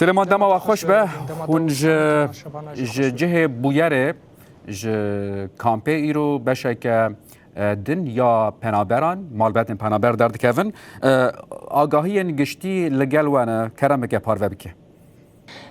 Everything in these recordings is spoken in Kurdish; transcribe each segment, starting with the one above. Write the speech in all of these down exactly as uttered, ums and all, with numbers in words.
Dilê me dema we xweş be. Hûn ji, ji cihê bûyerê, ji kampê îro beşeke, e, din ya penaberan, malbetên penaber derdikevin. E, agahiyên giştî li gel we ne, kerem bike parve bike.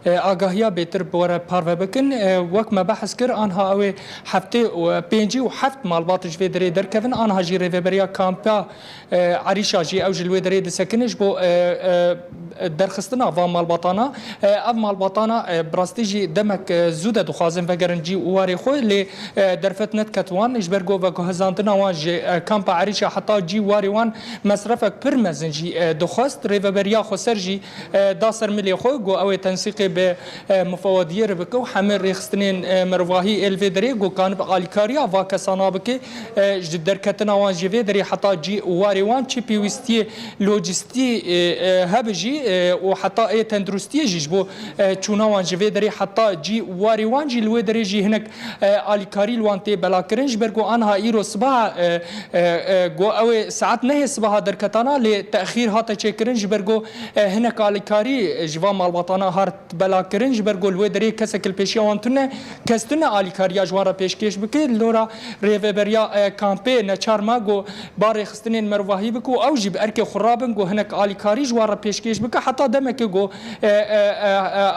E, agahiya bêtir bi we re parve bikin. E, wek me behs kir, anha ew ê heftê û pêncî û heft malbat ji vê derê derkevin. Anha jî rêveberiya kampa, e, Erîşa jî ew ji li wê derê disekine ji bo, e, e, derxistina van malbatana. E, ev malbatana, e, bi rastî jî demek, e, zû de dixwazin vegerin cî û warê xwe, lê, e, derfet nediket wan, ji ber ku veguhezandina wan ji, e, kampa Erîşa heta cî û warê wan mesrefek pir mezin jî, e, dixwest. Rêveberiya xweser jî, e, da ser milê xwe, ku ew ê tensîqê bi, e, mufewadiyê re bike û hemî rêxistinên, e, mirovahî ê li vê derê, ku kanib alîkariya va kesana bike, e, ji derketina wan ji vê derê heta cî û warê wan çi pêwîstiyê lojîstî, e, e, hebe jî, e, û heta ê tenduristiyê jî ji bo, e, çûna wan ji vê derê heta cî û warê wan jî li wê derê jî hinek, e, alîkarî li wan tê belakirin, ji ber ku anha îro sibaha, e, e, e, ku ew ê saet nehê sibaha derketana, lê texîr hate çêkirin, ji ber ku, e, hinek alîkarî ji van malbatana hat belakirin, ji ber ku li wê derê kesek li pêşiya wan tune, kes tune alîkariya ji wan re pêşkêş bike. Lora rêveberiya, e, kampê neçar ma ku ba rêxistinên mervahî bike û ew jî bi erkê xwe rabin ku hinek alîkarî ji wan re pêşkêş bike, heta demeke ku, e, e, e,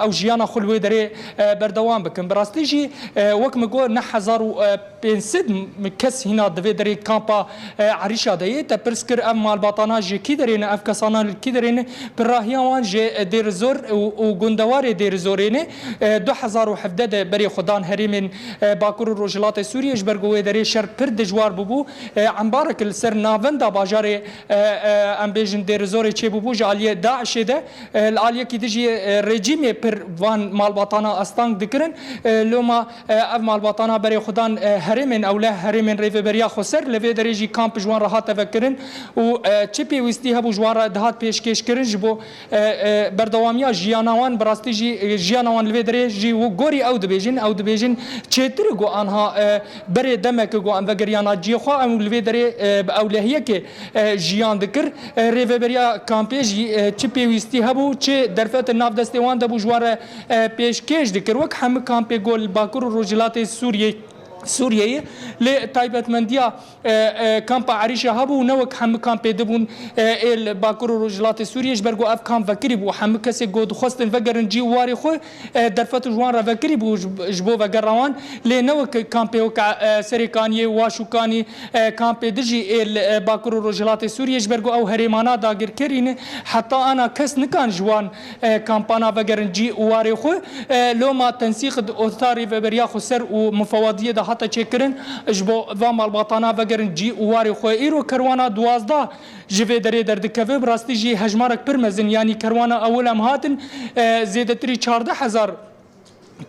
e, ew jiyana xwe li wê derê, e, berdewam bikin. Bi rastî jî, e, wek min got, neh hezar û pênc sed kes hîna di vê derê kampa, e, Erîşa de yê. Te pirs kir, ev malbatana ji kî derê ne, ev kesana li kî derê ne? Pirahiya wan ji, e, Dêrizor û, û gundewarê Dêrizorê ne. E, du hezar û hevdeh de berê xwe dan herêmên, e, Bakur û Rojhilatê Sûriyê, ji ber ku wê derê şer pir dijwar bûbû. E, embarek li ser navenda bajarê, e, e, em bêjin Dêrizorê çêbûbû ji aliyê DAIŞê de. E, li aliyekî dijî, e, rejîmê pir van malbatana asteng dikirin. E, loma, e, ev malbatana berê xwe dan, e, herêmên ewle, herêmên Rêveberiya Xweser, li vê derê jî kamp ji wan re hate vekirin û, e, çi pêwîstî hebû ji wan re dihat pêşkêşkirin ji bo, e, e, berdewamiya jiyana wan. Bi rastî jî, e, jiyana wan li vê derê jî wek gorî ew dibêjin, ew dibêjin çêtir e ku anha, e, berê demek e ku em vegeriyana cihê xwe, em li vê derê, e, bi ewlehiyekê, e, jiyan dikir. E, rêveberiya kampê jî, e, çi pêwîstî hebû, çi derfet nav destê wan de bû ji wan re, e, pêşkêş dikir. Wek hemû kampê ku li Bakur û Rojhilatê Sûriyê, Sûriyeyê, lê taybetmendiya, e, e, kampa Erîşa hebû, ne wek hemû kampê dibûn, e, ê li Bakur û Rojhilatê Sûriyê, ji ber ku ev kamp vekirî bû. Hemû kesê ku dixwestin vegerin cî û warê xwe, e, derfet ji wan re vekirî bû ji, ji bo vegera wan. Lê ne wek kampê wek, e, Serêkaniyê, Waşûkanî, e, kampê dijî ê li, e, Bakur û Rojhilatê Sûriyê, ji ber ku ew herêmana dagirkerî ne, heta ana kes nikan ji wan, e, kampana vegerin cî û warê xwe. E, loma tensîq di Ota Rêveberiya Xweser û Mufewadiyê de hate çêkirin, ji bo van malbatana vegerin cî û warê xwe. Îro kerwana duwazdeh ji vê derê derdikeve, bi rastî jî hejmarek pir mezin, yanî kerwana ewil em hatin, e, zêdetirî çardeh hezar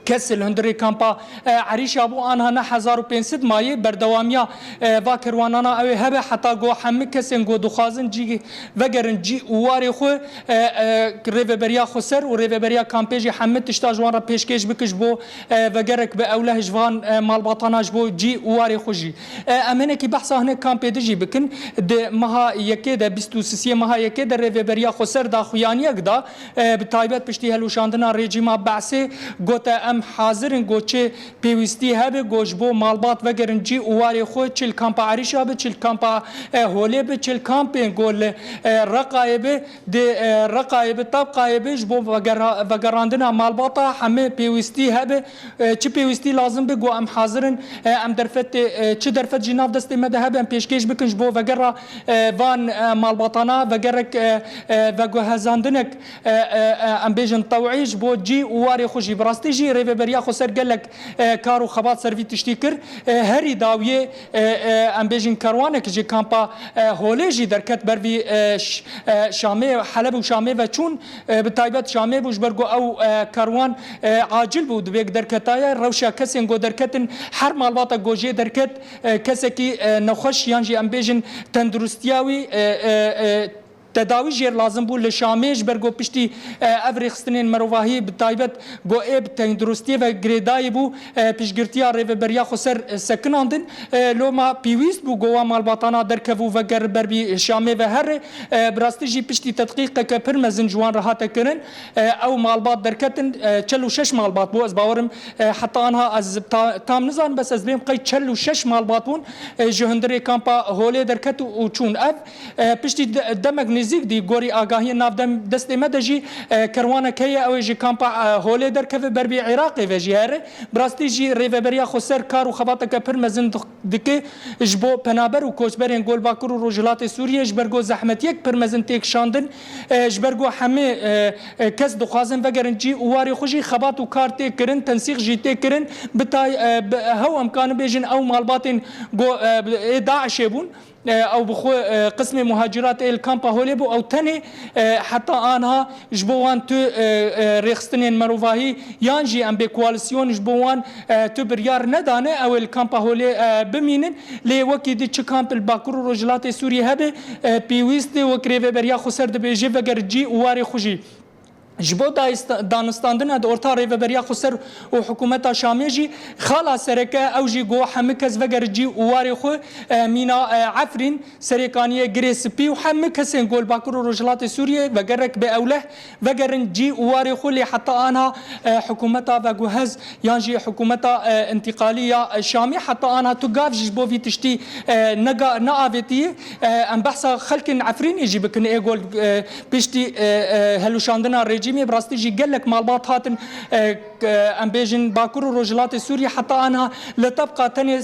kes li hundirê kampa, e, Erîşa bû, anha neh hezar û pênc sed mayê berdewamiya, e, va kerwanana ew ê hebe, heta ku hemû kesên ku dixwazin cî vegerin cî û warê xwe, e, e, Rêveberiya Xweser û Rêveberiya Kampê jî hemû tişta ji wan re pêşkêş bike ji bo, e, vegerek bi ewleh ji van, e, malbatana ji bo cî û warê xwe jî. E, em hinekî behsa hinek kampê dijî bikin. Di meha yekê de, bîst û sisiyê meha yekê de Rêveberiya Xweser daxuyaniyek da, e, bi taybet piştî helweşandina rejîma Be'sê gote, em hazir in, got, çi pêwîstî hebe, got, ji bo malbat vegerin cî û warê xwe, çi li kampa Erîşa be, çi li kampa, e, Holê be, çi li kampên, got, li, e, Reqayê be, di, e, Reqayê be, Tebqayê be, ji bo vegera-, vegerandina malbata hemî pêwîstî hebe. E, çi pêwîstî lazim be, got, em hazir in, e, em derfetê, e, çi derfet jî nav destê me de hebe, em pêşkêş bikin ji bo vegera, e, van, e, malbatana, vegerek, e, e, veguhezandinek, e, e, e, em bêjin tewî ji bo cî û warê xwe jî. Bi rastî jî Rêveberiya Xweser gelek, e, kar û xebat ser vî tiştî kir. E, herî dawiyê, e, e, em bêjin kerwanek ji kampa, e, Holê jî derket ber vî, e, ş-, e, Şamê, Heleb û Şamê ve çûn. E, bi taybet Şamê bû, ji ber ku ew, e, kerwan, e, acil bû, divê derketaye. Rewşa kesên ku derketin, her malbata ku jê derket, e, kesekî, e, nexweş yan jî em bêjin tenduristiya wî, e, e, e, tedawî jêr lazim bû li Şamê, ji ber ku piştî, e, ev rêxistinên mirovahî bi taybet ku ê bi tenduristiyê ve girêdayî bû, e, piştgirtiya Rêveberiya Xweser, e, sekinandin. E, loma pêwîst bû ku wan malbatana derkev û veger ber bî Şamê ve here. E, bi rastî jî piştî tedqîqeke pir mezin ji wan re hate kirin. E, ew malbat derketin, e, çel û şeş malbat bû. Ez bawerim, e, heta anha ez ta-, tam nizanim, bes ez bêm qey çel û şeş malbat bûn, e, ji hundirê kampa Holê derket û, û çûn. Ev, e, piştî de-, demek nêzîk dî, gorî agahiyên navdem destê me de jî, e, kerwanek heye, ew ê ji kampa, e, Holê derkeve ber bî Iraqê ve jî here. Bi rastî jî Rêveberiya Xweser kar û xebateke pir mezin dix-, dike ji bo penaber û koçberên ku li Bakur û Rojhilatê Sûriyê, ji ber ku zehmetiyek pir mezin tê kişandin, e, ji ber ku hemî, e, e, kes dixwazin vegerin cî û warê xwe jî xebat û kar tê kirin, tensîq jî tê kirin, bi tay-, e, bi, hew em kanin bêjin ew malbatên ku, e, ê DAIŞê bûn, e, ew bi xwe, e, qismê muhacirat ê li kampa Holê bû, ew tenê, e, heta anha ji bo wan tu, e, e, rêxistinên mirovahî yan jî em bê koalîsyon ji bo wan, e, tu biryar nedane, ew ê li kampa Holê, e, bimînin. Lê wekî di çi kamp li Bakur û Rojhilatê Sûriyê hebe, e, pêwîst e, wek Rêveberiya Xweser dibêje, veger cî û warê xwe jî. Ji bo dayista-, danistandina di orta Rêveberiya Xweser û hikûmeta Şamê jî xala sereke ew jî got, hemî kes vegerin cî û warê xwe, e, mîna, e, Efrîn, Serêkaniyê Girê Spî û hemî kesên ku li Bakur û Rojhilatê Sûriyê vegerek bi ewleh vegerin cî û warê xwe, lê heta anha, e, hikûmeta veguhez yan jî hikûmeta, e, întîqalî ya, e, Şamê heta anha tu gav jî ji bo vî tiştî, e, nega-, neavêtiye. E, em behsa xelkên Efrînê jî bikin, ê gol, e, piştî, e, e, helûşandina rejîmê bi rastî jî gelek malbat hatin, e, k-, em bêjin Bakur û Rojhilatê Sûriyê heta anha li tebqa tenê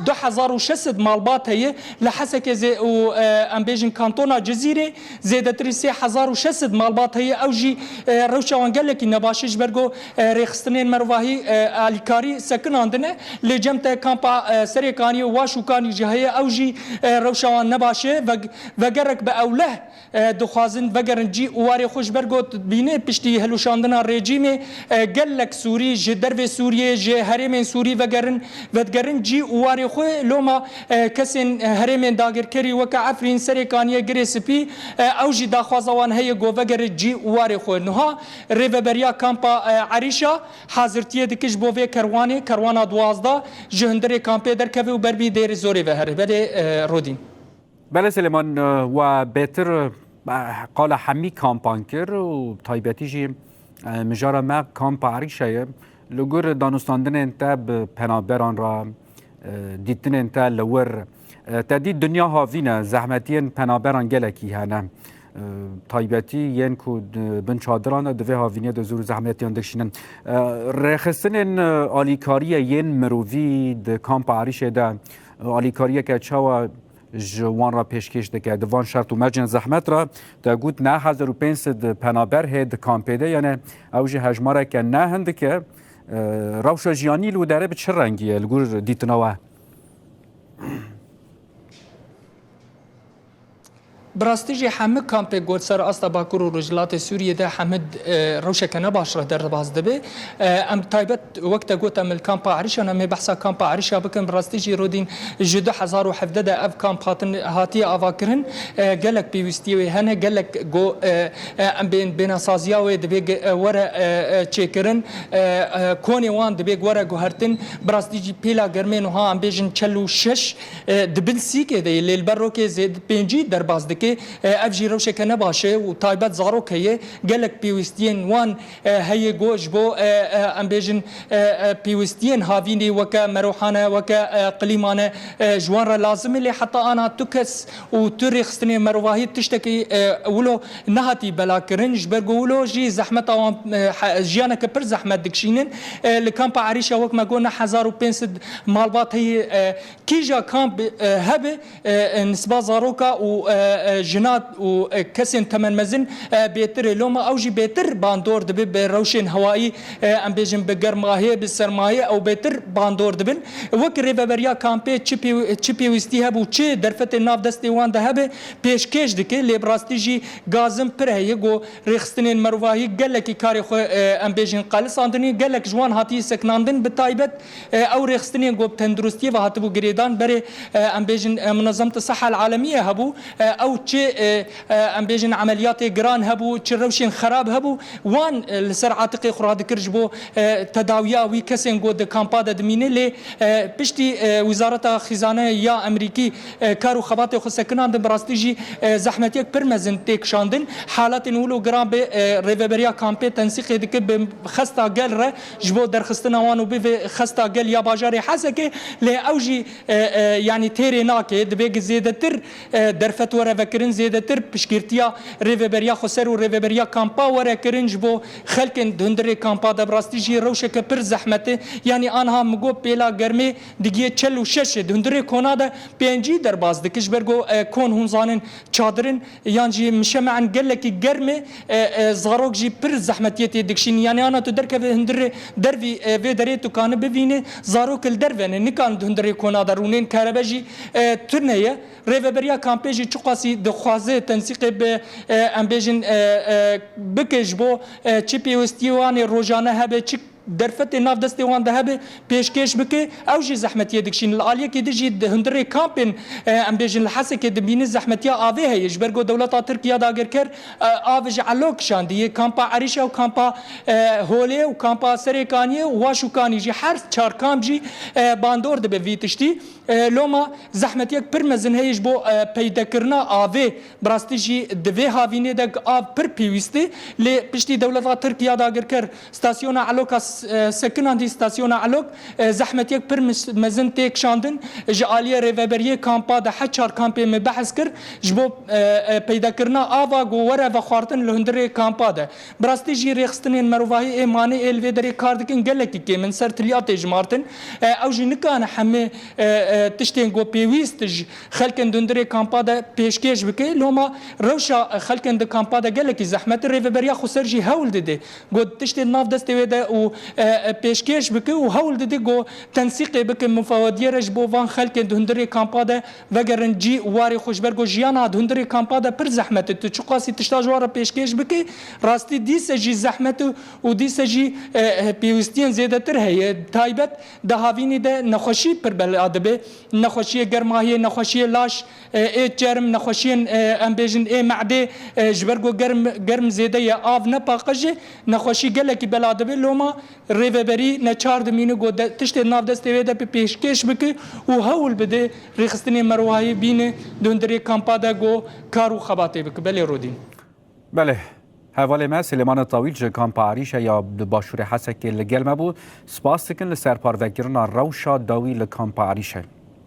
du hezar û şeş sed malbat heye. Li Hesekê zê û, e, em bêjin kantona Cizîrê zêdetirî sê hezar û şeş sed malbat heye. Ew jî, e, rewşa wan gelekî nebaş e, ji ber ku, e, rêxistinên mervahî, e, alîkarî sekinandine. Lê cem te kampa, e, Serêkaniyê û Şûkanî jî heye. Ew jî, e, rewşa wan nebaş e. Ve-, vegerek bi ewleh, e, dixwazin vegerin cî û warê xwe, ji ber ku dibîne piştî helûşandina rejîmê, e, gelek Sûrî ji dervê Sûriyê, ji herêmên Sûrî vegerin, vedigerin cî û warê xwe. Loma, e, kesên, e, herêmên dagirkerî weke Efrîn, Serêkaniyê, Girê Spî, e, ew jî daxwaza wan heye ku vegerin cî û warê xwe. Niha rêveberiya kampa, e, Erîşa hazirtiyê dike ji bo vê kerwanê, kerwana duwazdeh ji hundirê kampê derkeve û ber bî Dêrê Zorê ve here. Belê, e, Rodîn. Belê Silêman, e, we bêtir, e, qala hemî kampan kir û taybetî jî, e, mijara me kampa Erîşa ye. Li gor danûstandinên te bi penaberan re, e, dîtinên te li wir, e, te dî dinya havîn e, zehmetiyên penaberan gelekî hene. E, taybetî yên ku di bin çadiran de di vê havîniyê de zor û zehmetiyan dikişînin. E, rêxistinên, e, alîkariyê yên mirovî di kampa Erîşê de, e, alîkariyeke çawa ji wan re pêşkêş dike. Di van şert û mercên zehmet re te got neh hezar û pênc sed penaber hê di kampê de, yani ew jî hejmareke ne hindik e. E, rewşa jiyanî li wê derê bi çi rengî ye li gor dîtina we? Bi rastî jî hemî kampê got ser asta Bakur û Rojhilatê Sûriyê de hemî, e, rewşeke ne baş re derbas dibe. E, em taybet Wek te got, em li kampa Erîşa ne, em ê behsa kampa Erîşa bikin. Bi rastî jî Rodîn ji du hezar û hevdeh de ev kamp hatin, hatiye avakirin. E, gelek pêwîstiyê wê hene, gelek go, e, e, em bên bênesaziya wê dibê ge-, e, were, e, e, çêkirin. E, e, konê wan dibê were guhertin. Bi rastî jî pêla germê niha em bêjin çel û şeş, e, di bin sîkê de ye. Lê li ber rokê zêd pêncî derbas dike. E, ev jî rewşeke ne baş e û taybet zarok heye. Gelek pêwîstiyên wan e, heye ku ji bo, e, e, em bêjin, e, e, pêwîstiyên havînî weke meroxane, weke, e, qilîmane, e, ji wan re lazim e, lê heta ana tu kes û tu rêxistinê merovahî tiştekî, e, wilo nehatî belakirin, ji ber ku wilo jî zehmeta wan, e, he-, jiyaneke pir zehmet dikişînin. E, li kampa Erîşa wek me got neh hezar û pênc sed malbat heye, e, Kîja kamp, e, hebe, e, e, nisba zaroka û, e, e, jina û, e, kesên temenmezin, e, bêtir e. Loma ew jî bêtir bandor dibe bi rewşên hewayî, e, em bêjin bi germahê, bi sermayê ew bêtir bandor dibin. Wek rêveberiya kampê çi pêw-, çi pêwîstî hebû, çi derfetên nav destê wan de hebe, pêşkêş dike. Lê bi rastî jî gazim pir heye ku rêxistinên merovahî gelekî karê xwe, e, em bêjin qalisandinî, gelek ji wan hatiye sekinandin, bi taybet, e, ew rêxistinên ku bi tenduristiyê ve hatibû girêdan, berê, e, em bêjin, e, Munezemte Seha Alemiyê hebû, e, ew Çi, e, e, em bêjin emeliyatê giran hebû, çi rewşên xerab hebû, wan, e, li ser atiqê xwe radikir ji bo, e, tedawiya wî kesên ku di kampa de dimîne. Lê, e, piştî, e, Wizareta Xîzane ya Emerîkî, e, kar û xebatê xwe sekinandin, bi rastî jî, e, zehmetiyek pir mezin tê kişandin. Halatên wilo giran bi, e, rêveberiya kampê tensîqê dike bi xesta gel re ji bo derxistina wan û bivê xesta gel ya bajarê Hesekê. Lê ew jî, e, e, yanî têrê nake, divê ku zêdetir, e, derfet were vekirin, zêdetir piştgirtiya rêveberiya xweser û rêveberiya kampa were kirin ji bo xelkên di hundirê kampa de. Bi rastî jî rewşeke pir zehmet e. Yanî anha min got pêla germê digiyê çel û şeş e. Di hundirê kona de pêncî derbas dike. Ji ber ku, e, kon hûn zanin çadir in, yan jî mişeme'in gelekî germ e, e, e, zarok jî pir zehmetiyê tê dikişînin. Yanî ana tu derkeve hundirê dervî, e, vê derê tu kanî bivînî, zarok li derve ne, nikarin di hundirê kona de rûnên, kerebe jî, e, tune ye. Rêveberiya kampê jî çiqasî dixwaze tensîqê bi, e, em bêjin, e, e, bike ji bo, e, çi pêwistiyê wan ê rojane hebe, çi derfetê nav destê wan de hebe, pêşkêş bike, ew jî zehmetiyê dikişînin. Li aliyekî din jî di hundirê kampên, e, em bêjin li Hesekê dibînin zehmetiya avê heye. Ji ber ku dewleta Tirk ya dagirker, e, av ji Elo kişandiye, kampa Erîşa û kampa, e, Holê û kampa Serêkaniyê û Waşûkanî jî, her çar kamp jî, e, bandor dibe vî tiştî. E, loma zehmetiyek pir mezin heye ji bo, e, peydekirina avê. Bi rastî jî di vê havînê de av pir pêwîst e, lê piştî dewleta Tirk ya dagirker stasyona Eloka s-, e, sekinandî, stasyona Elok, e, zehmetiyek pir mis-, mezin tê kişandin. Ji aliyê rêveberiyê kampa de her çar kampê me behs kir ji bo, e, e, peydekirina ava ku were vexwartin li hundirê kampa de. Bi rastî jî rêxistinên merovahî ê mane ê li vê derê kar dikin gelekî kêm in, ser tiliya tê jimartin. E, ew jî nikane hemî, e, e, tiştên ku pêwîst ji xelkên di hundirê kampa de pêşkêş bike. Loma rewşa, e, xelkên di kampa de gelekî zehmet e. Rêveberiya xweser jî hewl dide ku tiştê di nav destê wê de û, e, e, pêşkêş bike û hewl dide ku tensîqê bike mufewediyê re ji bo van xelkên di hundirê kampa de vegerin cî û warê xwe, ji ber ku jiyana di hundirê kampa de pir zehmet e. Tu çiqasî tişta ji wan re pêşkêş bikî, rastî dîse jî zehmet û, û dîse jî, e, e, pêwîstiyên zêdetir heye. Taybet di havînî de nexweşî pir bela dibe. Nexweşiyê germahiyê, nexweşiyê laş, e, ê çerm, nexweşiyên, e, em bêjin ê me'dê, e, ji ber ku germ, germ zêde ye, av ne paqij e, nexweşî gelekî bela dibe. Loma rêveberî neçar dimîne ku de, tiştê di nav destê wê de bi pêşkêş bike û hewl bide rêxistinê merwahî bîne di hundirê kampa de ku kar û xebatê bike. Belê Rodîn. Belê. Hevalê me Silêman Tawîl ji kampa Erîşe ya di başûrê Hesekê li gel me bû. Spas dikin li ser parvekirina rewşa dawî li kampa Erîşe.